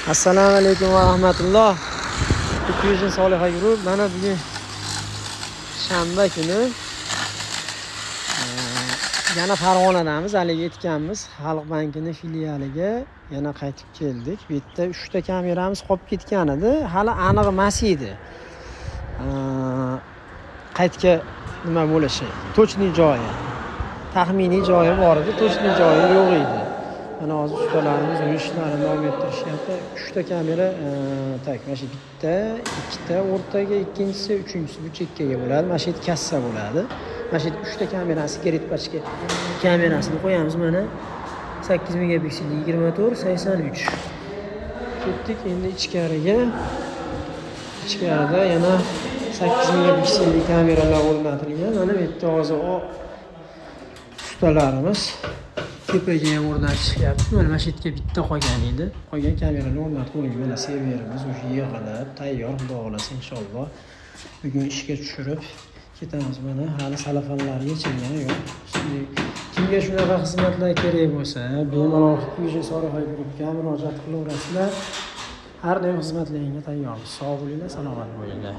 Assalomu alaykum va rahmatulloh. Fusion Soliha Group mana bugun shanba kuni yana Farg'onadamiz. Haligi aytganmiz, Xalq bankini filialiga yana qaytib keldik. Bu yerda 3 ta kameramiz qolib ketgan edi. Hali aniq emas edi. Qaytga nima bo'lishi, точный joyi. Taxminiy joyi bor edi, точный joyi yo'q edi. Mana hozir ustalarimiz uy ishlarini davom ettirishyapti. 3 ta kamera, так, mana shu bitta, ikkita o'rtaga, ikkinchisi, uchinchisi bu chekkaga bo'ladi. Mana shu yerda kassa bo'ladi. Mana shu yerda 3 ta kamerasi, sigaret pachka kamerasini qo'yamiz mana. 8 megapikselli 24 83. Ketdik endi ichkariga. Ichkarida yana 8 megapikselli kameralar o'rnatilgan. Mana bu yerda hozir ustalarimiz tepaga ham o'rnatishyapti. Mana shu yerga bitta qolgan edi. Qolgan kameralar o'rnatib bo'lingan. Mana serverimiz уже yig'ilib, tayyor, xudo xohlasa inshaalloh. Bugun ishga tushirib ketamiz mana. Hali salafanlar yechilgani yo'q. Shunday, kimga shunaqa xizmatlar kerak bo'lsa, bemalol Fusion Soliha Groupga murojaat qilaverasizlar. Har doim xizmatlaringga tayyormiz. Sog' bo'linglar, salomat bo'linglar.